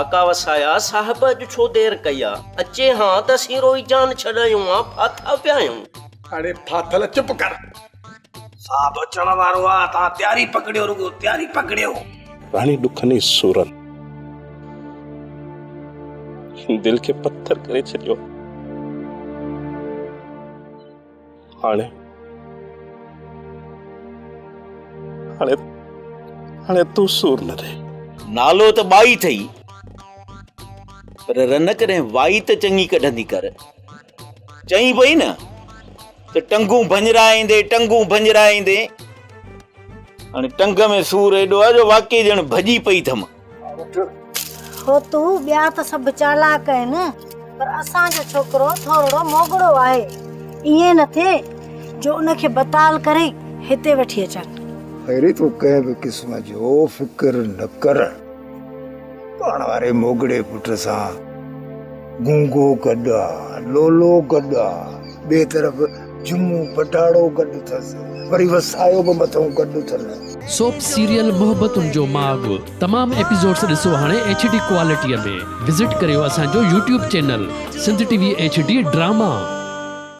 فاقا وسايا، صاحب اڄ ڇو دير ڪئي آ؟ اچي هان ته اسين روئي جان ڇڏايون ها، ڦاٿا پيا آهيون. اڙي ڦاٿل چپ ڪر. صاحب اچڻ وارو آ، توهان تياري پڪڙيو رڳو تياري پڪڙيو. راڻي ڏکن ۽ سورن دل کي پٿر ڪري ڇڏيو. هاڻي هاڻي هاڻي تون سور نه ڏي. نالو ته ٻائي اٿئي پر رن ڪڏهن وائي ته چڱي ڪڍندي ڪر. چئين پئي نه ته ٽنگون ڀڃرائيندي ٽنگون ڀڃرائيندي. هاڻي ٽنگ ۾ سور ايڏو آهي جو واقعي ڄڻ ڀڄي پئي اٿم. هو تو ٻيا ته سڀ چالاڪ آهن پر اسان جو ڇوڪرو ٿورڙو موڳڙو آهي. ائين نه ٿئي جو ان کي بتال ڪري هتي وٺي اچن. خيري تون ڪنهن به قسم جو فڪر نه ڪر. پاڻ واري موڳڙي پٽ سان گونگو گڏ آ، لولو گڏ آ، ٻئي طرف جمعو پٽاڙو گڏ اٿس، وري وسايو به مٿئون گڏ اٿن. سوپ سيريل محبتن جو ماڳ تمام ايپيسوڊس ڏسو هاڻي ايڇ ڊي ڪوالٽي ۾ وزٽ ڪريو اسان جو YouTube channel Sindh T V H D drama.